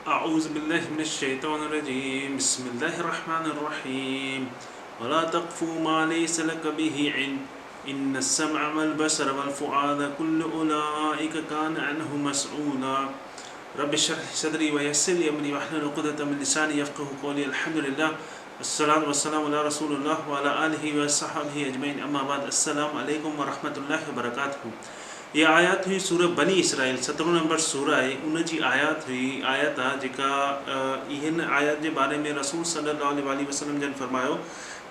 اعوذ بالله من الشيطان الرجيم بسم الله الرحمن الرحيم ولا تقف ما ليس لك به علم ان السمع والبصر والفؤاد كل اولئك كان عنه مسؤولا رب اشرح لي صدري ويسر لي امري واحلل عقدة من لساني يفقهوا قولي الحمد لله الصلوة والسلام علي رسول الله وعلي آله وصحبه اجمعين اما بعد السلام عليڪم ورحمة الله وبرڪاته اها آيات هئي سورة بني اسرائيل سترهون نمبر سورة آهي ان جي آيات هئي آيت آ جيڪا هن آيات جي باري ۾ رسول صلي الله عليه واٰله وسلم جن فرمايو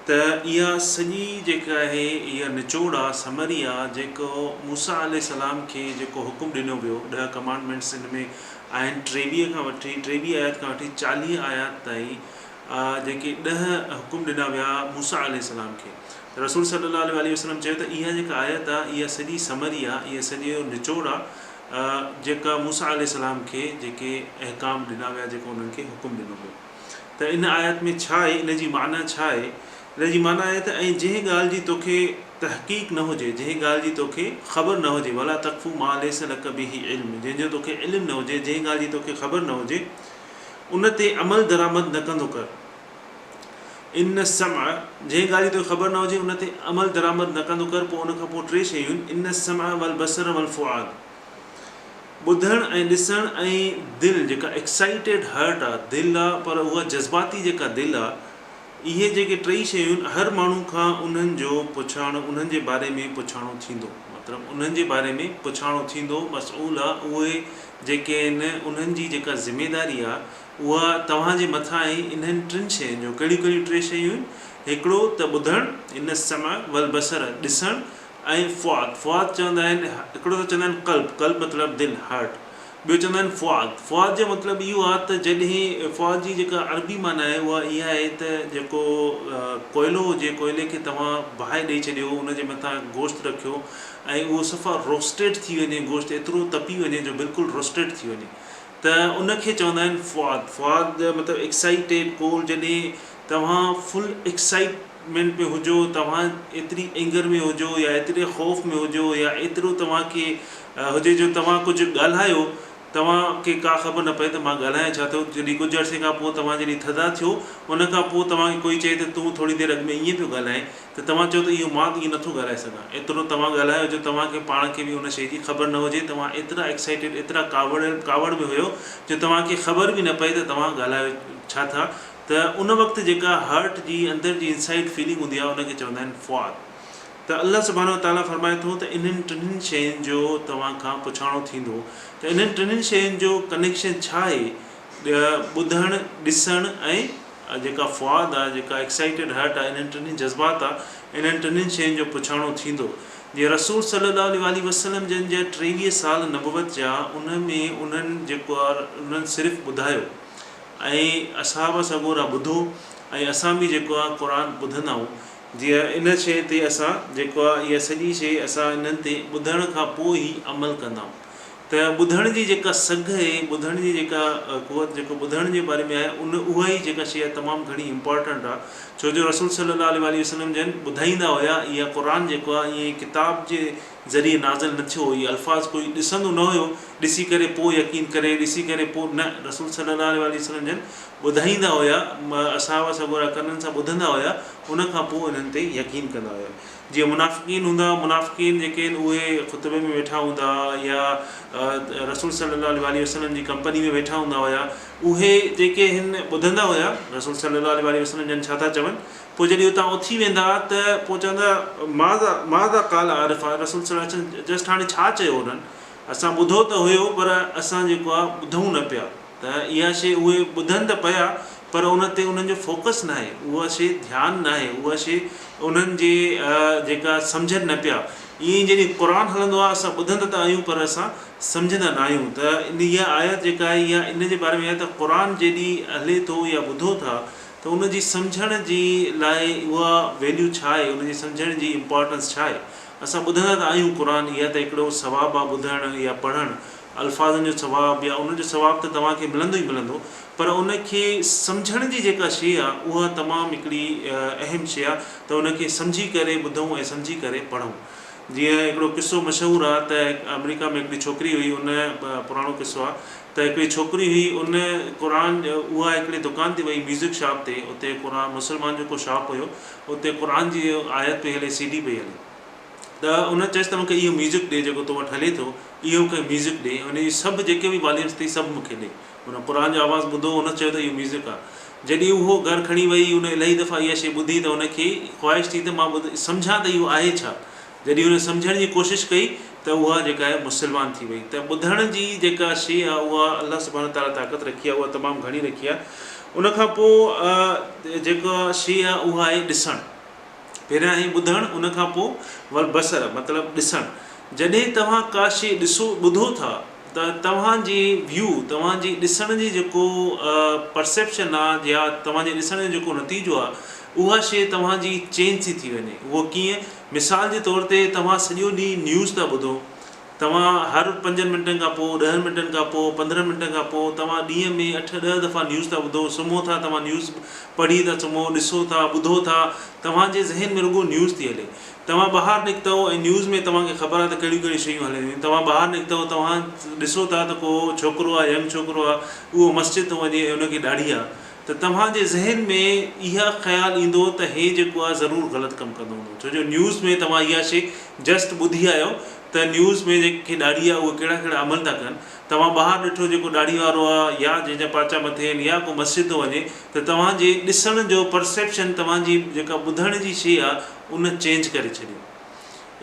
ته اها سڄي جيڪا آهي اها نچوڙ آ سمري آ جيڪو موسيٰ عليه السلام کي جيڪو حڪم ڏنو ويو ڏهه ڪمانڊمينٽس ان ۾ آهن 23 کان وٺي 23 آيات کان وٺي 40 آيات تائين جيڪي ڏهه حڪم ڏنا ويا موسيٰ عليه السلام کي ته رسول صلي الله عليه واٰله وسلم چيو ته اها جيڪا آيت آ اها سڄي سمري آ اها سڄو نچوڙ آ جيڪا موسيٰ عليه السلام کي جيڪي احڪام ڏنا ويا جيڪو انهن کي حڪم ڏنو ويو ته ان آيت ۾ ڇا آهي ان جي معنيٰ ڇا آهي ان جي معنيٰ آهي ته ۽ جنهن ڳالهه جي توکي تحقيق نه هجي جنهن ڳالهه جي توکي خبر نه هجي ولا تقف ما ليس لڪ به علم جنهن جو توکي علم نه هجي جنهن ڳالهه جي توکي خبر نه هجي ان تي عمل درآمد نه ڪندو ڪر. ان السمع، جنهن ڳالهه جي توکي خبر نه هجي ان تي عمل درآمد نه ڪندو ڪر، پوء ان کان پوء ٽي شيون آهن، ان السمع والبصر والفؤاد، ٻڌڻ ۽ ڏسڻ ۽ دل جيڪا Excited Heart آ، دل آ پر اها جذباتي جيڪا دل آ، اهي جيڪي ٽئي شيون آهن هر ماڻهو کان انهن جو پڇاڻو انهن جي باري ۾ پڇاڻو ٿيندو مطلب انهن جي باري ۾ پڇاڻو ٿيندو مسئول آ اهي جيڪي آهن انهن جي جيڪا ذميداري آ اها توهان جي مٿان آهي انهن ٽن شين جو ڪهڙيون ڪهڙيون ٽي شيون آهن هڪڙو ته ٻڌڻ ان السمع والبصر ڏسڻ ۽ فؤاد فؤاد چوندا آهن هڪڙو ته چوندا آهن قلب قلب مطلب دل هارٽ ٻيو چوندا آهن فؤاد فؤاد جو مطلب اهو آهي ته جڏهن فؤاد جي جيڪا عربي معنيٰ آهي اها اها آهي ته جيڪو ڪوئلو هجي ڪوئلي کي توهان باهه ڏئي ڇڏيو ان جي مٿان گوشت رکيو ۽ اهو صفا روسٽيڊ ٿي وڃي گوشت ايترو تپي وڃي جو بلڪل روسٽيڊ ٿي وڃي ته ان کي چوندا آهن فؤاد فؤاد مطلب ايڪسائيٽيڊ ڪول جڏهن توهان فل ايڪسائيٽمينٽ ۾ هجو، توهان ايتري اينگر ۾ هجو يا ايتري خوف ۾ هجو يا ايترو توهان کي هجي جو توهان ڪجهه ڳالهايو توهان کي ڪا خبر نه پئي ته مان ڳالهايان ڇا ٿو، جڏهن ڪجهه عرصي کان پوء توهان جڏهن ٿڌا ٿيو ان کان پوء توهان کي ڪوئي چئي ته تون ٿوري دير اڳ ۾ ائين پيو ڳالهائين ته توهان چئو ته اهو مان ائين نٿو ڳالهائي سگهان ايترو توهان ڳالهايو جو توهان کي پاڻ کي به ان شيء جي خبر نه هجي توهان ايترا ايڪسائيٽيڊ ايترا ڪاوڙيل ڪاوڙ ۾ هيو جو توهان کي خبر به نه پئي ته توهان ڳالهايو ڇا ٿا ته ان وقت جيڪا هارٽ جي اندر جي انسائيڊ فيلنگ هوندي آهي ان کي چوندا آهن فؤاد ته الله سبحانه وتعاليٰ فرمائي ٿو ته انهن ٽنهين شين جو توهان کان پڇاڻو ٿيندو ته انهن ٽنهين شين جو ڪنيڪشن ڇا آهي ٻڌڻ ڏسڻ ۽ جيڪا فؤاد آهي جيڪا ايڪسائيٽيڊ هارٽ آهي انهن ٽنهين جذبات آهي انهن ٽنهين شين جو پڇاڻو ٿيندو جيئن رسول صلي الله عليه واٰله وسلم جن جا 23 سال نبوت جا ان ۾ انهن جيڪو آهي انهن صرف ٻڌايو ۽ اصحاب سڳورا ٻڌو ۽ اسان به جيڪو آ قرآن ٻڌندا آهيون جيئن ان شيء تي اسان جيڪو آ اها سڄي شيء اسان انهن تي ٻڌڻ کان پوء ئي عمل ڪندا آهيون ته ٻڌڻ جي جيڪا سگهه اهي ٻڌڻ جي جيڪا قوت جيڪو ٻڌڻ جي باري ۾ آهي ان اها ئي جيڪا شيء آهي تمام گهڻي امپارٽنٽ آ ڇو جو رسول صلي الله عليه واٰله وسلم جن ٻڌائيندا هيا اها قرآن جيڪو آ ائين ڪتاب جي ذريعي نازل نه ٿيو هو، اهي الفاظ ڪوئي ڏسندو نه هيو، ڏسي ڪري پوء يقين ڪري، ڏسي ڪري پوء نه، رسول صلي الله عليه واٰله وسلم جن ٻڌائيندا هيا، اصحاب سڳورا ڪنن سان ٻڌندا هيا، ان کان پوء انهن تي يقين ڪندا هيا. جيئن منافقين هوندا، منافقين جيڪي آهن اهي خطبي ۾ ويٺا هوندا يا رسول صلي الله عليه واٰله وسلم جي ڪمپني ۾ ويٺا هوندا هيا، اهي جيڪي هن ٻڌندا هيا، رسول صلي الله عليه واٰله وسلم جن ڇا ٿا چون، پوء جڏهن اتان اٿي ويندا ها ته پوء چوندا ماذا ماذا قال آنفا رسول صلي الله عليه وسلم جسٽ هاڻي ڇا چيو انهن اسان ٻڌو ته هيو پر اسان جيڪو آهي ٻڌون نه پيا ته اها شيء اهي ٻڌن ته پيا پر ان تي انهن جو فوڪس ناهي اها شيء ڌيان ناهي اها شيء انهن جي جيڪا سمجهن نه پيا ائين ئي جڏهن قرآن هلندو آهي اسان ٻڌندا ته آهيون پر اسان سمجهندا نه آهيون ته اها آيت جيڪا آهي اها ان جي باري ۾ آهي ته قرآن جيڏي هلي ٿو يا ٻڌو ٿا ته ان جي سمجهڻ جي لاء اها ويليو ڇا آهي، ان جي سمجهڻ جي امپارٽنس ڇا آهي؟ اسان ٻڌندا ته آهيون قرآن، اها ته هڪڙو ثواب آهي ٻڌڻ يا پڙهڻ، الفاظن جو ثواب يا ان جو ثواب ته توهان کي ملندو ئي ملندو پر ان کي سمجهڻ جي جيڪا شيء آهي اها تمام هڪڙي اهم شيء آهي ته ان کي سمجهي ڪري ٻڌون ۽ سمجهي ڪري پڙهون. جيئن هڪڙو قصو مشهور آ ته آمريڪا ۾ هڪڙي ڇوڪري هئي ان پراڻو قصو آ ته هڪڙي ڇوڪري هئي ان قرآن اها هڪڙي دڪان تي وئي ميوزڪ شاپ تي اتي قرآن مسلمان جو ڪو شاپ هيو اتي قرآن جي آيت پئي هلي سي ڊي پئي هلي ته ان چيس ته مونکي اهو ميوزڪ ڏي جيڪو تو وٽ هلي ٿو اهو مونکي ميوزڪ ڏي ان جي سڀ جيڪي به واليومس اٿئي سڀ مونکي ڏي ان قرآن جو آواز ٻڌو ان چيو ته اهو ميوزڪ آ جڏهن اهو گهر کڻي وئي ان الاهي دفعا اها شيء ٻڌي ته ان کي خواهش ٿي ته مان ٻڌ سمجهان ته اهو آهي ڇا؟ جڏهن هن سمجهڻ جي ڪوشش ڪئي ته اها جيڪا آهي مسلمان ٿي وئي ته ٻڌڻ جي جيڪا شيء آهي اها الله سبحانه وتعاليٰ طاقت رکي آهي اها تمام گهڻي رکي آهي ان کان پوء جيڪا شيء آهي اها آهي ڏسڻ پهريان آهي ٻڌڻ ان کان پوء والبصر مطلب ڏسڻ جڏهن توهان ڪا شيء ڏسو ٻڌو ٿا ته توهان جي ويو توهان جي ڏسڻ جي جيڪو پرسيپشن آ يا توهان جي ڏسڻ جو جيڪو نتيجو آ اها شيء توهان جي چينج ٿي ٿي وڃي اهو ڪيئن مثال جي طور تي توهان سڄو ڏينهن نيوز ٿا ٻڌو توهان هر پنجن منٽن کان پوء ڏهن منٽن کان پوء پندرهن منٽن کان پوء توهان ڏينهن ۾ اٺ ڏهه دفعا نيوز ٿا ٻڌو سمهو ٿا توهان نيوز پڙهي ٿا سمهو ڏسو ٿا ٻڌو ٿا توهان جي ذهن ۾ رڳو نيوز ٿي هلي توهان ٻاهر نڪتؤ ۽ نيوز ۾ توهان کي خبر آهي ته ڪهڙيون ڪهڙيون شيون هلن ٿيون توهان ٻاهر نڪتؤ توهان ڏسو ٿا ته ڪو ڇوڪرو آهي ينگ ڇوڪرو آهي اهو مسجد ٿو وڃي ۽ ان کي ڏاڙهي آهي ته توهان جي ذهن ۾ اها خيال ايندو ته هي جيڪو آهي ضرور غلط ڪم ڪندو هوندو ڇو جو نيوز ۾ توهان اها شي جسٽ ٻڌي آيو ته نيوز ۾ جيڪي کي ڏاڙهي آهي اهي ڪهڙا ڪهڙا عمل ٿا ڪن توهان ٻاهر ڏٺو جيڪو ڏاڙهي وارو آهي يا جنهن جا پاچا مٿي آهن يا ڪو مسجد ٿو وڃي ته توهان جي ڏسڻ جو پرسيپشن توهان جي جيڪا ٻڌڻ جي شي آهي ان چينج ڪري ڇڏيو.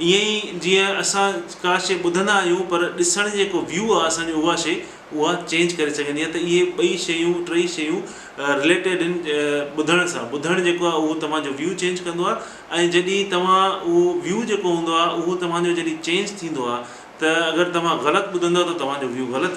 ائين ئي جيئن اسان ڪا شيء ٻڌندا آهيون پر ڏسڻ جيڪو ويو آهي اسان جو اها شيء اها چينج ڪري سگهندي آهي ته اهي ٻئي شيون ٽئي شيون رليٽيڊ آهن ٻڌڻ سان ٻڌڻ جيڪو آهي اهو توهان جو ويو چينج ڪندو آهي ۽ جڏهن توهان اهو ويو جيڪو هوندو آهي اهو توهان جو جڏهن چينج ٿيندو آهي ته اگر توهان غلط ٻڌندؤ ته توهان جو ويو غلط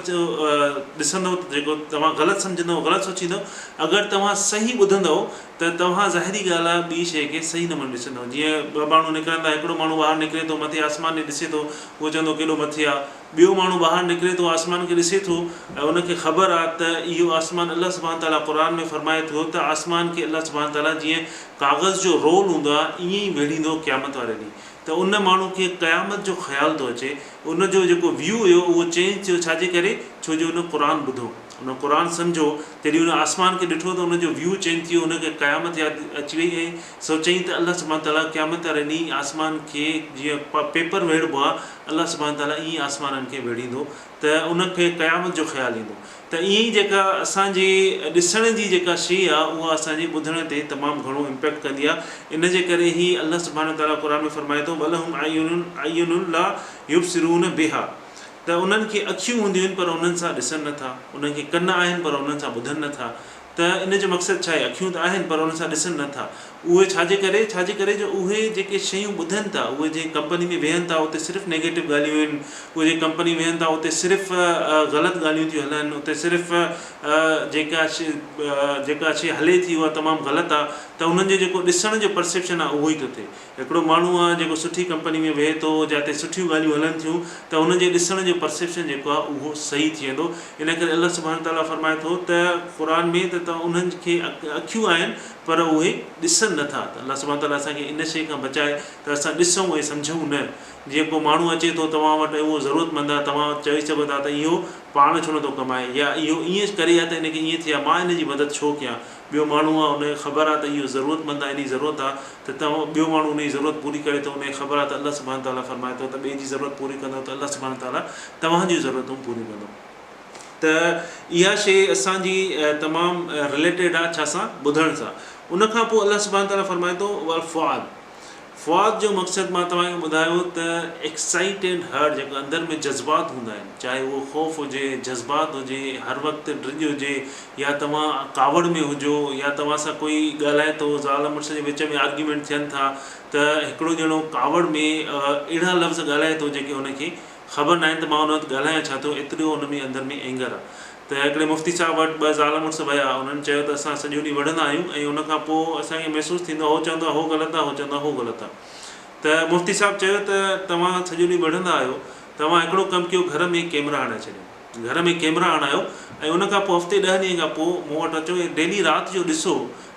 ڏسندؤ ته جيڪو توهان غلط سمجهندؤ غلط سوچيندؤ اگر توهان صحيح ٻڌندؤ ته توهان ظاهري ڳالهه آهي ٻي شيء کي صحيح نموني ڏسندؤ جيئن ٻه ماڻهو نڪرن ٿا هڪڙو ماڻهو ٻاهر نڪري ٿو مٿي آسمان ڏي ڏسي ٿو اهو چوندو ڪيڏو مٿي آهي ٻيو ماڻهو ٻاهر نڪري ٿو آسمان کي ڏسي ٿو ۽ ان کي خبر آهي ته اهو آسمان الله سبحانه تعاليٰ قرآن ۾ فرمائي ٿو ته آسمان کي الله سبحانه تعاليٰ جيئن ڪاغذ جو رول هوندو آهي ائين ئي ويڙهيندو قيامت واري ڏينهن ته ان ماڻهو کي قيامت جو خيال ٿو اچي، ان جو جيڪو ويو هيو اهو چينج ٿيو ڇا جي ڪري؟ ڇو جو ان قرآن ٻڌو، ان قرآن سمجهيو، جڏهن ان آسمان کي ڏٺو ته ان جو ويو چينج ٿي ويو، ان کي قيامت ياد اچي وئي ۽ سوچيائين ته الله سبحانه تعاليٰ قيامت واري ڏينهن آسمان کي جيئن پيپر ويڙهبو آهي الله سبحانه تعاليٰ ائين آسمانن کي ويڙهيندو ته ان کي قيامت جو خيال ايندو. ته ائين ئي جيڪا اسان جي ڏسڻ جي جيڪا شيء آ اها اسان جي ٻڌڻ تي تمام گهڻو امپيڪٽ ڪندي آ ان جي ڪري ئي الله سبحانه وتعاليٰ قرآن ۾ فرمائي ٿو ولهم اعين اعين لا يبصرون بها ته انهن کي اکيون هونديون آهن پر انهن سان ڏسن نه ٿا انهن کي ڪن آهن پر انهن سان ٻڌن نه ٿا ته ان جو مقصد ڇا آهي؟ اکيون ته آهن پر انهن سان ڏسن نه ٿا. اهي ڇا جي ڪري؟ ڇا جي ڪري جو اهي جيڪي شيون ٻڌن ٿا، اهي جنهن ڪمپني ۾ ويهن ٿا اتي صرف نيگيٽو ڳالهيون آهن، اهي جنهن ڪمپني ۾ ويهن ٿا اتي صرف غلط ڳالهيون ٿيون هلن، اتي صرف جيڪا جيڪا شيء هلي ٿي اها تمام غلط آهي ته انهن جو جيڪو ڏسڻ جو پرسيپشن آهي اهو ئي ٿو ٿئي. هڪڙو ماڻهو آ جيڪو سٺي ڪمپني ۾ ويهي ٿو جاتي سٺيون ڳالهيون هلن ٿيون ته ان جي ڏسڻ جو پرسيپشن جيڪو آ اهو صحيح ٿي ويندو ان ڪري الله سبحانه تعالٰي فرمائي ٿو ته قرآن ۾ ته انهن کي اکيون آهن پر اهي ڏسن نه ٿا ته الله سبحانه تعالٰي اسان کي ان شيء کان بچائي ته اسان ڏسون ۽ سمجهون نه جيئن ڪو ماڻهو اچي ٿو توهان وٽ ۽ اهو ضرورتمند آ توهان چئي سگهو ٿا ته اهو پاڻ ڇو نه ٿو ڪمائي يا اهو ائين ڪري ها ته ان کي ائين ٿئي ها مان ان جي مدد ڇو ڪيان ٻيو ماڻهو آ ان کي خبر آ ته اهو ضرورتمند آ ان جي ضرورت آ ته توهان ٻيو ماڻهو ان جي ضرورت پوري ڪري ٿو ان کي خبر آ ته الله سبحانه تعاليٰ فرمائي ٿو ته ٻئي جي ضرورت پوري ڪندو ته الله سبحانه تعاليٰ توهان جون ضرورتون پوريون ڪندو ته اها شيء اسان جي تمام رليٽيڊ آ ڇا سان ٻڌڻ سان ان کان پوء الله سبحانه تعاليٰ فرمائي ٿو والفؤاد فؤاد جو مقصد مان توهان کي ٻڌايو ته ايڪسائيٽيڊ هرٽ جيڪو اندر ۾ جذبات هوندا آهن چاهي اهو خوف هجي جذبات هجي هر وقت ڊڄ هجي يا توهان ڪاوڙ ۾ هجو يا توهان سان ڪوئي ڳالهائي ٿو زال مڙس جي وچ ۾ آرگيومينٽ ٿين ٿا ته هڪڙو ڄڻو ڪاوڙ ۾ اهڙا لفظ ڳالهائي ٿو جيڪي هن کي خبر ناهن ته مان ان وقت ڳالهايان ڇا ٿو ايترو ان ۾ اندر ۾ اينگر آهي ته هڪڙي مفتي صاحب وٽ ٻه زال مڙس ويا، انهن چيو ته اسان سڄو ڏينهن وڙهندا آهيون ۽ ان کان پوء اسان کي محسوس ٿيندو آهي هو چوندو آهي هو غلط آهي هو چوندو آهي هو غلط آهي ته مفتي صاحب چيو ته توهان سڄو ڏينهن وڙهندا آهيو توهان هڪڙو ڪم ڪيو گهر ۾ ڪيمرا هڻائي ڇڏيو گهر ۾ ڪيمرا هڻايو ۽ ان کان پوء هفتي ڏهه ڏينهن کان پوء مون وٽ اچو ۽ ڊيلي رات جو ڏسو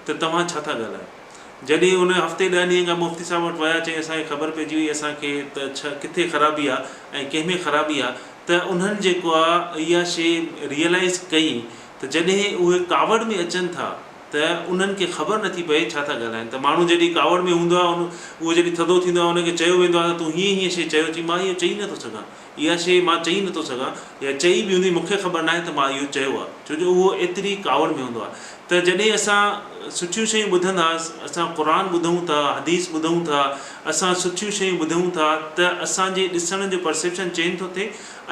ته توهان ڇا ٿا ڳالهايو. جڏهن ان هفتي ڏهن ڏينهن کان مفتي صاحب وٽ ويا چيائين اسان کي خبر پئجي وئي اسان کي ته ڇا ڪٿي خرابي آ ۽ ڪنهن ۾ خرابي آ ته انهن جيڪو آ اها شي ريئلائيز ڪئي ته جڏهن اهي ڪاوڙ ۾ اچن ٿا ته انهن کي خبر نٿي پئي ڇا ٿا ڳالهائن ته ماڻهو جڏهن ڪاوڙ ۾ هوندو آ ان اهو جڏهن ٿڌو ٿيندو آ ان کي چيو ويندو آ ته تون هيئن هيئن شي چيو چي مان اهو چئي نٿو سگهان اها شيء مان چئي نٿو سگهان يا چئي به هوندي مون کي خبر ناهي ته مان اهو چيو آهي ڇو جو اهو ايتري ڪاوڙ ۾ هوندو آهي ته جڏهن اسان سٺيون شيون ٻڌنداس اسان قرآن ٻڌون ٿا حديث ٻڌون ٿا اسان سٺيون شيون ٻڌون ٿا ته اسان جي ڏسڻ جو پرسيپشن چينج ٿو ٿئي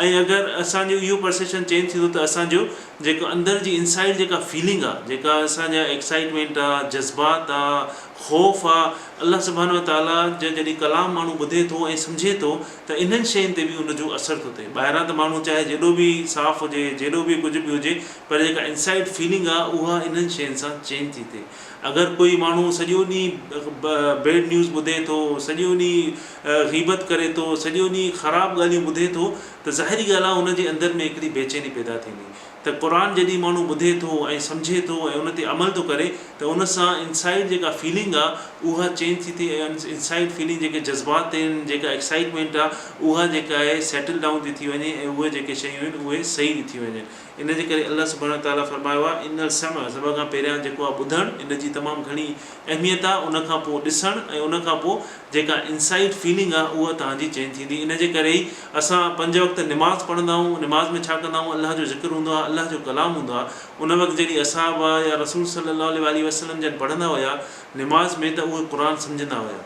۽ اگر اسان جو اهو پرسيپشن چينج ٿيندو ته اسان جو جيڪو اندر جي انسائيڊ جيڪا فيلنگ آهي جيڪا اسان جا ايڪسائيٽمينٽ آهي جذبات آهي خوف آهي الله سبحانه وتعاليٰ جا جڏهن ڪلام ماڻهو ٻڌي ٿو ۽ سمجهي ٿو ته انهن شين تي به ان جو اثر ٿو ٿئي. ٻاهران ته ماڻهو چاهي جيڏو به صاف هجي، جيڏو به ڪجهه به هجي پر جيڪا انسائيڊ فيلنگ آ اها انهن شين سان چينج ٿي ٿئي. اگر ڪوئي ماڻهو سڄو ڏينهن بيڊ نيوز ٻڌي ٿو، سڄو ڏينهن غيبت ڪري ٿو، سڄو ڏينهن خراب ڳالهيون ٻڌي ٿو ته ظاهري ڳالهه آ ان جي اندر ۾ هڪڙي بيچيني پيدا ٿيندي. ته قرآن جڏهن ماڻهو ٻڌي ٿو ۽ سمجهي ٿو ۽ ان تي عمل ٿو ڪري ته ان سان انسائيڊ جيڪا فيلنگ آ اها چينج ٿي ٿئي ۽ انسائيڊ فيلنگ جيڪي جذبات آهن جيڪا ايڪسائيٽمينٽ آ اها جيڪا آهي سيٽل ڊائون ٿي ٿي وڃي ۽ اهي جيڪي شيون آهن اهي صحيح ٿي ٿي وڃن ان جي ڪري الله سبحانه وتعاليٰ فرمايو آ ان السمع سڀ کان پهريان جيڪو آ ٻڌڻ ان جي تمام گهڻي اهميت آ ان کان پوء ڏسڻ ۽ ان کان پوء جيڪا انسائيڊ فيلنگ آ اها توهان جي چينج ٿيندي ان جي ڪري ئي اسان پنج وقت نماز پڙهندا آهيون نماز ۾ ڇا ڪندا آهيون الله جو ذڪر هوندو آ الله جو ڪلام هوندو آ ان وقت جڏهن اصحاب يا رسول صلي الله عليه واٰله وسلم جن پڙهندا هيا نماز ۾ ته اهي قرآن سمجهندا هيا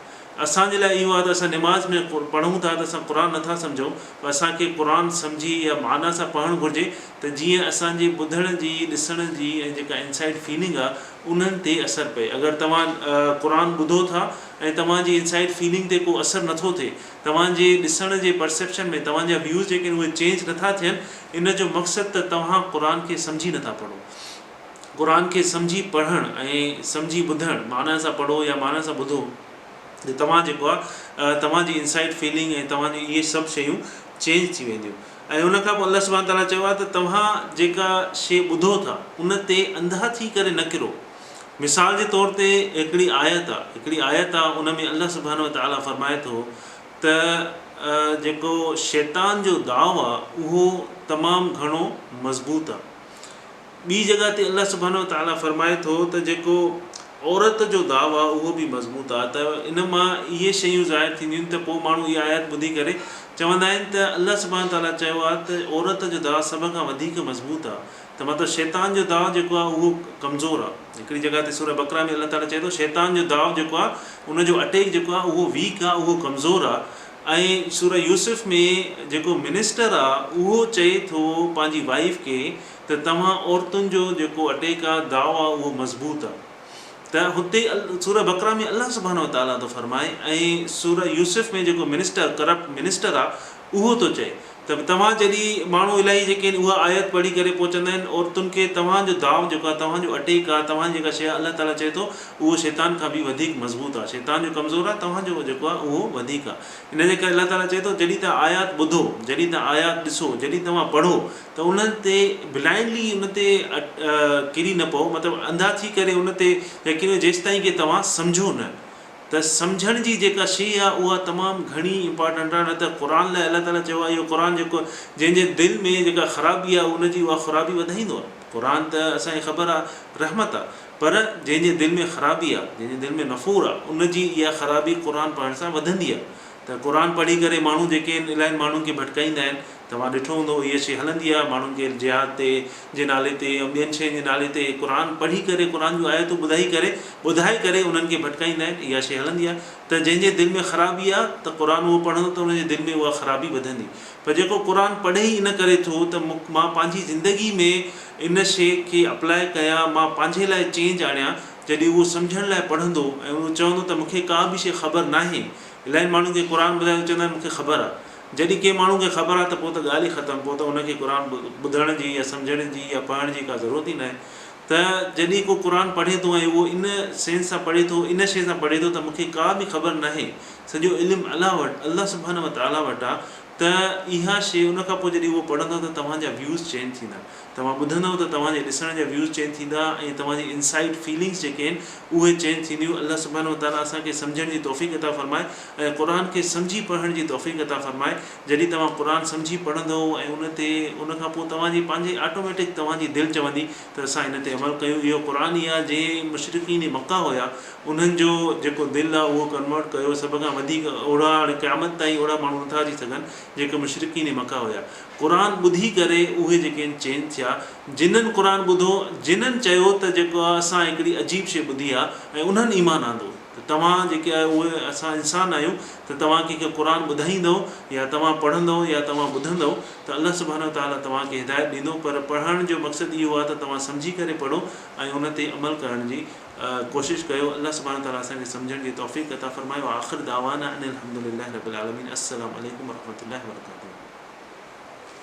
اسان جي لاء اهو آ ته اسان نماز ۾ پڙهون ٿا ته اسان قرآن نٿا سمجهون پر اسان کي قرآن سمجهي يا معنيٰ سان پڙهڻ گهرجي ته جيئن اسان جي ٻڌڻ جي ڏسڻ جي ۽ جيڪا انسائيڊ فيلنگ آ انهن تي اثر پئي اگر توهان قرآن ٻڌو ٿا ۽ توهان جي انسائيڊ فيلنگ تي ڪو اثر نٿو ٿئي، توهان جي ڏسڻ جي پرسيپشن ۾ توهان جا ويوز جيڪي آهن اهي چينج نٿا ٿين، ان جو مقصد ته توهان قرآن کي سمجهي نٿا پڙهو. قرآن کي سمجهي پڙهڻ ۽ سمجهي ٻڌڻ، معنيٰ سان پڙهو يا معنيٰ سان ٻڌو ته توهان جيڪو آهي توهان جي انسائيڊ فيلنگ ۽ توهان جون اهي سڀ شيون چينج ٿي وينديون ۽ ان کان پوء الله سبحانه تعاليٰ چيو آهي ته توهان جيڪا شيء ٻڌو ٿا ان تي انڌا ٿي ڪري نه ڪرو. مثال جي طور تي هڪڙي آيت آ، هڪڙي آيت آ ان ۾ الله سبحانه وتعاليٰ فرمائي ٿو ته جيڪو شيطان جو داء آ اهو تمام گهڻو مضبوط آ. ٻي جڳهه تي الله سبحانه وتعاليٰ فرمائي ٿو ته جيڪو عورت جو داء آ اهو به مضبوط آ ته ان مان اهي شيون ظاهر ٿينديون آهن ته پوء ماڻهو اها آيت ٻڌي ڪري چوندا آهن ته الله سبحانه وتعاليٰ چيو آ ته عورت جو داء سڀ کان وڌيڪ مضبوط آ ته مطلب شيطان جو داء جيڪو آهي اهو ڪمزور آهي. هڪڙي جڳهه تي سوره بقره ۾ الله تعاليٰ چئي ٿو شيطان جو داء جيڪو آهي ان جو اٽيڪ جيڪو آهي اهو ويڪ آهي اهو ڪمزور آهي ۽ سوره يوسف ۾ جيڪو منسٽر آهي اهو چئي ٿو پنهنجي وائيف کي ته توهان عورتن جو جيڪو اٽيڪ آهي داء آهي اهو مضبوط آهي ته هتي سوره بقره ۾ الله سبحانه وتعاليٰ ٿو فرمائي ۽ سوره يوسف ۾ جيڪو منسٽر ڪرپٽ منسٽر آهي اهو ٿو چئي ته توهان جڏهن ماڻهو الاهي جيڪي آهن اها آيت پڙهي ڪري پوء چوندا آهن عورتن کي توهان جو داء جيڪو آهي توهان جو اٽيڪ آهي توهان جي جيڪا شيء آهي الله تعاليٰ چئي ٿو اهو شيطان کان به وڌيڪ مضبوط آهي شيطان جو ڪمزور آهي توهان جو جيڪو آهي اهو وڌيڪ آهي ان جي ڪري الله تعاليٰ چئي ٿو جڏهن توهان آيات ٻڌو جڏهن توهان آيات ڏسو جڏهن توهان پڙهو ته انهن تي بلائنڊلي ان تي ڪري نه پئو مطلب انڌا ٿي ڪري ان تي يقين جيستائين ڪي توهان سمجهو نه ته سمجهڻ جي جيڪا شيء آهي اها تمام گهڻي امپارٽنٽ آهي نه ته قرآن لاء الله تعالي چيو آهي اهو قرآن جيڪو جنهن جي دل ۾ جيڪا خرابي آهي ان جي اها خرابي وڌائيندو آهي قرآن ته اسان کي خبر آهي رحمت آهي پر جنهن جي دل ۾ خرابي آهي جنهن جي دل ۾ نفور آهي ان جي اها خرابي قرآن پڙهڻ سان وڌندي آهي ته قرآن پڙهي ڪري ماڻهو جيڪي آهن الاهين ماڻهن کي ڀٽڪائيندا آهن توهان ڏٺو هوندو اها شيء هلندي آهي ماڻهن کي جهاد تي جي نالي تي ۽ ٻين شين جي نالي تي قرآن پڙهي ڪري قرآن جون آيتون ٻڌائي ڪري ٻڌائي ڪري انهن کي ڀٽڪائيندا آهن اها شيء هلندي آهي ته جنهن جي دل ۾ خرابي آهي ته قرآن اهو پڙهندو ته ان جي دل ۾ اها خرابي وڌندي پر جيڪو قرآن پڙهي ئي ان ڪري ٿو ته مان پنهنجي زندگي ۾ ان شيء کي اپلاء ڪيان مان پنهنجي لاء چينج آڻيان جڏهن اهو سمجهڻ لاء پڙهندو ۽ اهو چوندو ته مون کي ڪا به شيء خبر ناهي الاهين ماڻهن کي قرآن ٻڌايو ته چوندا آهن مون کي خبر آهي. جڏهن ڪنهن ماڻهو کي خبر آهي ته پوء ته ڳالهه ئي ختم، پوء ته ان کي قرآن ٻڌڻ جي يا سمجهڻ جي يا پڙهڻ جي ڪا ضرورت ئي ناهي ته جڏهن ڪو قرآن پڙهي ٿو ۽ اهو ان سينس سان پڙهي ٿو، ان شيء سان پڙهي ٿو ته مون کي ڪا به خبر ناهي، سڄو علم الله وٽ، الله سبحانه وتعاليٰ وٽ آهي، ته اها شيء ان کان پوء جڏهن اهو پڙهندؤ ته توهان جا ويوز چينج ٿيندا. توهان ٻڌندؤ ته توهان جي ڏسڻ جا ويوز چينج ٿيندا ۽ توهان جي انسائيڊ فيلنگس جيڪي آهن اهي چينج ٿينديون. الله سبحانه وتعاليٰ اسان کي سمجهڻ جي توفيق عطا فرمائي ۽ قرآن کي سمجهي پڙهڻ جي توفيق عطا فرمائي. جڏهن توهان قرآن سمجهي پڙهندؤ ۽ ان تي ان کان پوء توهان جي پنهنجي آٽوميٽڪ توهان جي دل چوندي ته اسان ان تي عمل ڪيون. اهو قرآن ئي آهي جنهن مشرڪين مڪه هيا انهن جو جيڪو دل آهي اهو ڪنورٽ ڪيو. سڀ کان وڌيڪ اهڙا هاڻي قيامت تائين اهڙا ماڻهو نٿا اچي سگهن جيڪي مشرڪين مڪه هيا. قرآن ٻڌي ڪري اهي جيڪي آهن چينج ٿيا. جنن قرآن ٻڌو، جنن چيو ته جيڪو آهي اسان هڪڙي عجيب شيء ٻڌي آهي ۽ انهن ايمان آندو ته توهان جيڪي آهيو اهي اسان انسان آهيون ته توهان ڪنهن کي قرآن ٻڌائيندؤ يا توهان پڙهندؤ يا توهان ٻڌندؤ ته الله سبحانه وتعاليٰ توهان کي هدايت ڏيندو پر پڙهڻ جو مقصد اهو آهي ته توهان سمجهي ڪري پڙهو ۽ ان تي عمل ڪرڻ جي ڪوشش ڪيو. الله سبحانه وتعاليٰ اسان کي سمجهڻ جي توفيق عطا فرمائي. واخر دعوانا ان الحمدلله رب العالمين. السلام عليڪم ورحمة الله وبرڪاته.